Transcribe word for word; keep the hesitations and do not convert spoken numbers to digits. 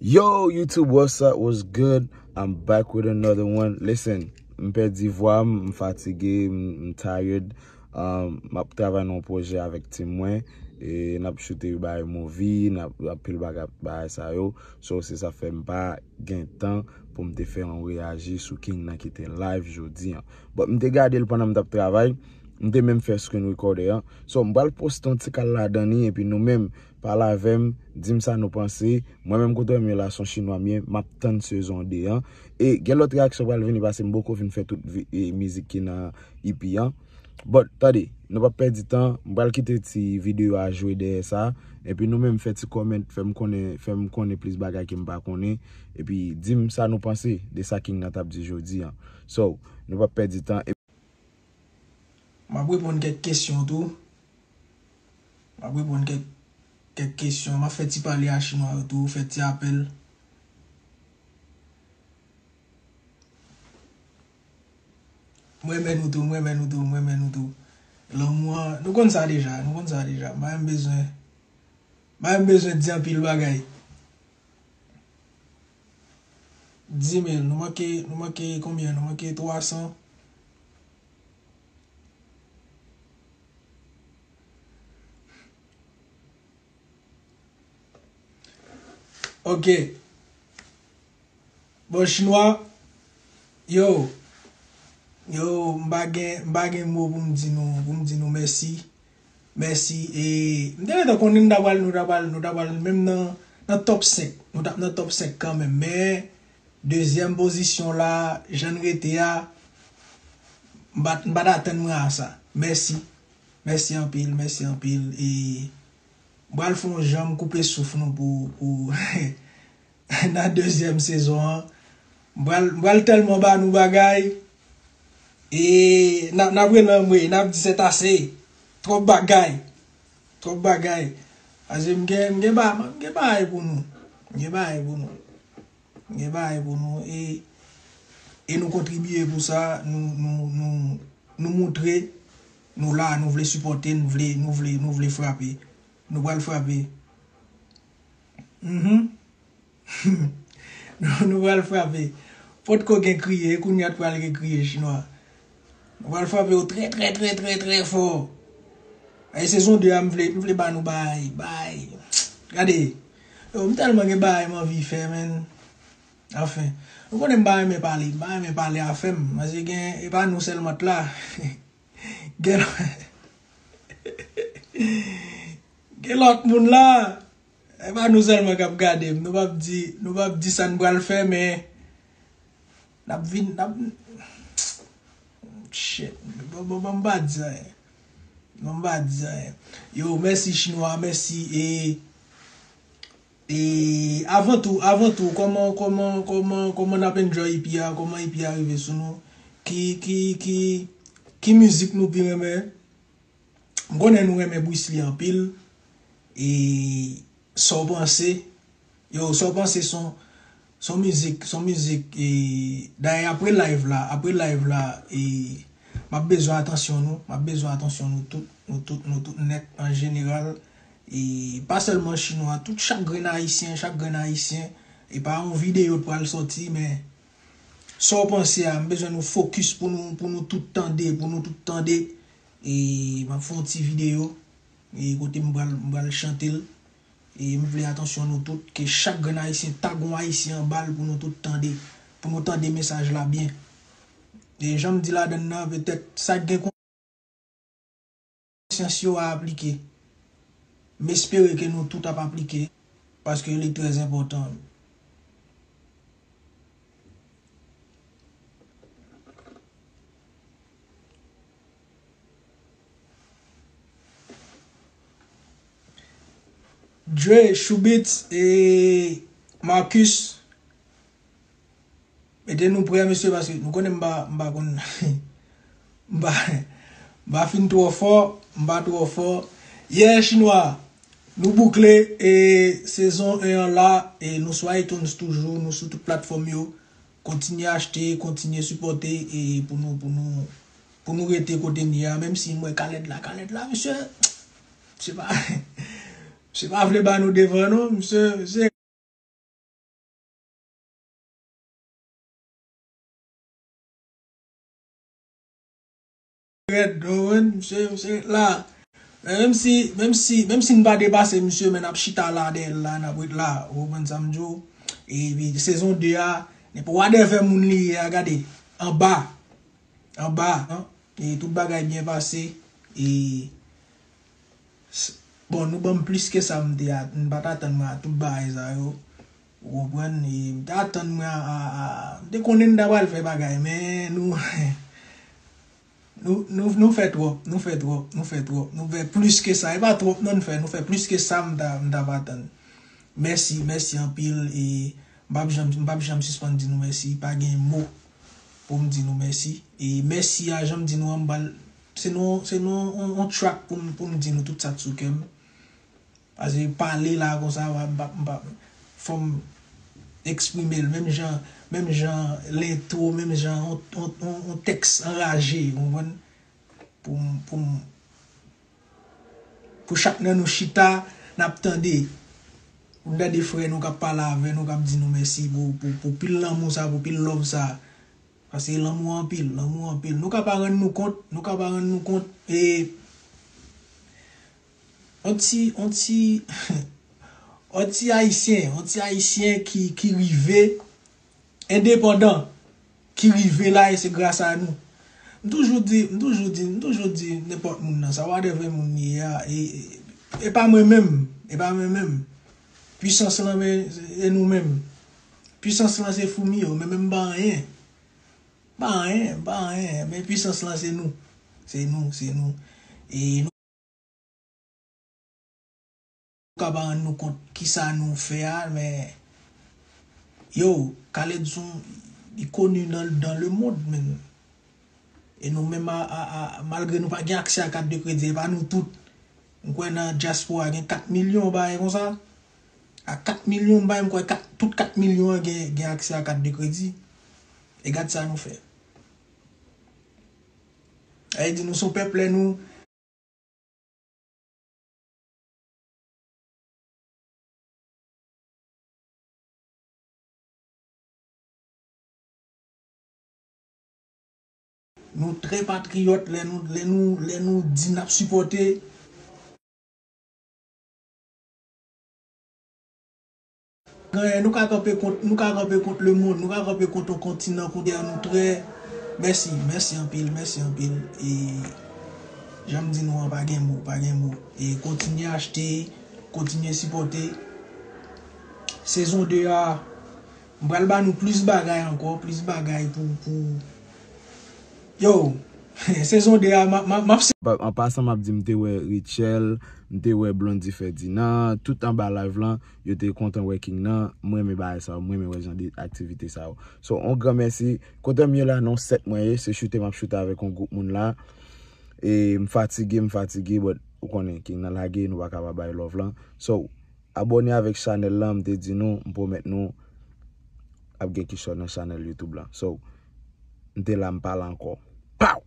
Yo, YouTube, what's up? What's good? I'm back with another one. Listen, m pèdi vwa m, m fatige, m, m tired. Um, m ap travay nan yon pwojè avèk team mwen. E n ap choute bagay movie, n ap anpil bagay, bagay sa yo. So, se sa fè m pa gen tan pou m te fè yon reyaji sou King nan ki te live jodi an. But m te gade l pandan m t ap travay. M te menm fè screen recorder an. So, m pral poste yon ti kal ladan li, epi nou menm, pale avè m, di m sa nou panse. Mwen menm kote m ye la, se yon chinwa m ye, m ap tann sezon de an. E gen lòt reyaksyon pral vini, paske m poko fin fè tout vi- e, mizik ki nan E P an. But, tande, nou p ap pèdi tan, m pral kite ti videyo a jwe dèyè sa. Epi nou menm fè ti comment, fè m konnen, fè m konnen plis bagay ke m pa konnen. Epi di m sa nou panse de sa King nan t ap di jodi an. So, nou p ap pèdi tan. M ap reponn kèk kesyon tou. M ap reponn kèk, kèk kesyon. M ap fè ti pale a chinwa yo tou, fè ti apèl. M renmen nou tou, m renmen nou tou, m renmen nou tou. Lanmou an, nou konn sa deja, nou konn sa deja. M pa menm bezwen, m pa menm bezwen di anpil bagay. Dis mil, nou manke, nou manke konbyen? Nou manke twa san. Ok. Bon, chinwa, yo, yo, m pa gen, m pa gen mo pou m di nou, pou m di nou mèsi. Mèsi. E m te gentan konnen nou ta pral, nou ta pral, nou ta pral menm nan, nan top senk. Nou t ap nan top senk kanmenm. Men, dezyèm pozisyon la, jan n rete a, m pa t, m pa t atann mwen a sa. Mèsi. Mèsi anpil, mèsi anpil. E m pral fè yon jan m koupe souf nou pou, pou nan dezyèm sezon an. M pral, m pral tèlman ba nou bagay. E n ap, n ap rele anmwe, n ap di c'est assez. Twòp bagay. Twòp bagay. Paske m gen, m gen ba-, m gen bagay pou nou. M gen bagay pou nou. M gen bagay pou nou. E, e nou kontribye pou sa. Nou, nou, nou, nou moutre nou la, nou vle sipòte, nou vle, nou vle, nou vle frape. Nou pral frape. Mhm. Nou, nou pral frape. Potko gen kriye, kounye a t pral gen kriye chinwa. Nou pral frape yo trè, trè, trè, trè, trè fò. E sezon de a, m vle, m vle ba nou bay, bay. Gade. Yo, m tèlman gen bagay m anvi fè, menn. Anfen. Nou konnen m pa renmen pale, m pa renmen pale afè m. Paske gen, e pa nou sèlman t la. Gen, gen lòt moun la. E pa nou sèlman k ap gade m. Nou p ap di, nou p ap di sa n pral fè, men n ap vin, n ap, shit. Bon, bon, bon, m pa di anyen. Bon, m pa di anyen. Yo, mèsi chinwa, mèsi. E, e avan tou, avan tou, kòman, kòman, kòman, kòman n ap enjoy E P a? Kòman E P a rive sou nou? Ki, ki, ki, ki mizik nou pi renmen? M konnen nou renmen Bruce Lee anpil. E sa w panse? Yo, sa w panse son, son mizik, son mizik, e, dayè apre live la, apre live la, e, m ap bezwen atansyon nou, m ap bezwen atansyon nou tout, nou tout, nou tout nèt an jeneral. E pa sèlman chinwa, tout chak grenn ayisyen, chak grenn ayisyen. E pa yon videyo t pral sòti, men sa w panse a, m bezwen nou fokis pou nou, pou nou tout tande, pou nou tout tande. E m ap fè yon ti videyo, e kote m pral, m pral chante l. E m vle atansyon nou tout, ke chak grenn ayisyen tag yon ayisyen anba l pou nou tout tande, pou nou tande mesaj la byen. E jan m di ladan l nan, petèt sa k gen konsyans yo a aplike. M espere ke nou tout ap aplike, paske li trè enpòtan. Dre, Choubits e Marcus. Mete nou prè, mesye, paske nou konnen m pa, m pa konn, m pa, m pa fin twò fò, m pa twò fò. Yeah, chinwa, nou boukle, e sezon en an la, e nou sou iTunes toujou, nou sou tout platfòm yo. Kontinye achte, kontinye sipòte, e pou nou, pou nou, pou nou rete kote n ye a, menm si m wè Khaled la, Khaled la, mesye, se pa, se pa vle ba nou devan, non, mesye, mesye. Red, nou wè, misye, misye ret la. Men menm si, menm si, menm si n pa depase misye, men n ap chita la dèyè l la, n ap ret la. Ou konprann sa m di w? Epi sezon de a, nenpòt whatever moun li ye a, gade, anba. Anba, an. E tout bagay byen pase. E, s- bon, nou ban m plis ke sa m te a- m pa t atann mwen a tout bagay sa yo. Ou konprann? E m te atann mwen a, a, a- m te konnen n ta pral fè bagay, men nou, nou, nou, nou fè twòp, nou fè twòp, nou fè twòp, nou fè plis ke sa. E pa twòp non n fè, nou fè plis ke sa m ta, m t ap atann. Mèsi, mèsi anpil. E m p ap janm, m p ap janm sispann di nou mèsi. Pa gen mo pou m di nou mèsi. E mèsi a, jan m di nou an, m pral, se nou, se nou on, on track pou m, pou m di nou tout sa k sou kè m. Paske pale la konsa, m p ap, m p ap, fò m eksprime l. Menm jan, menm jan lentwo, menm jan on, on, on, on tèks anraje, ou konprann? Pou m, pou m, pou chak nan nou chita, n ap tande. Pou n tande frè nou k ap pale avè nou, k ap di nou mèsi pou, pou, pou pil lanmou sa, pou pil love sa. Paske lanmou anpil, lanmou anpil. Nou ka pa rann nou kont, nou ka pa rann nou kont. E, on ti, on ti, on ti Ayisyen, on ti Ayisyen ki, ki rive endepandan, ki rive la e se gras a nou. M toujou di, m toujou di, m toujou di nenpòt moun nan, sa whatever moun li ye a, e, e, e pa mwen menm, e pa mwen menm. Pwisans lan, men, e nou menm. Pwisans lan se foumi yo, men menm m pa anyen. M pa anyen, m pa anyen, men pwisans lan se nou. Se nou, se nou. E nou ka pa rann nou kont kisa nou fè a, men yo, Khaled Son, li koni nan, dans le monde, men. E nou menm, a, a, a, malgre nou pa gen aksè a kat de kredi, e pa nou tout. M kwè nan dyaspora gen kat milyon bagay konsa. A kat milyon bagay, m kwè kat, tout kat milyon an gen, gen aksè a kat de kredi. E gad sa nou fè. Sa vle di nou se yon pèp lè nou Nou trè patriyòt lè nou, lè nou, lè nou di n ap sipòte. Gen, nou ka kanpe kont, nou ka kanpe kont lemonn, nou ka kanpe kont yon kontinan kote a nou trè. Mèsi, mèsi anpil, mèsi anpil. E jan m di nou an, pa gen mo, pa gen mo. E kontinye achte, kontinye sipòte. Sezon de a, m pral ba nou plis bagay ankò, plis bagay pou, pou, yo, sezon de a, m ap, m ap, m ap Ba- An pasan, m ap di, m te wè Rachel, m te wè Blondy Ferdinand, tout anba live lan, yo te kontan wè King nan. Mwen renmen bagay sa yo, mwen renmen wè jan de aktivite sa yo. So, on gran mèsi. Kote m ye la, nan sèt mwen ye, se choute m ap choute avèk yon gwoup moun la. E m fatige, m fatige, but ou konnen, King nan lage, nou pa ka pa bay love lan. So, abòne avèk chanèl lan, m te di nou, m pwomèt nou, ap gen kichòy nan chanèl YouTube lan. So, m te la, m pa la ankò. Pow!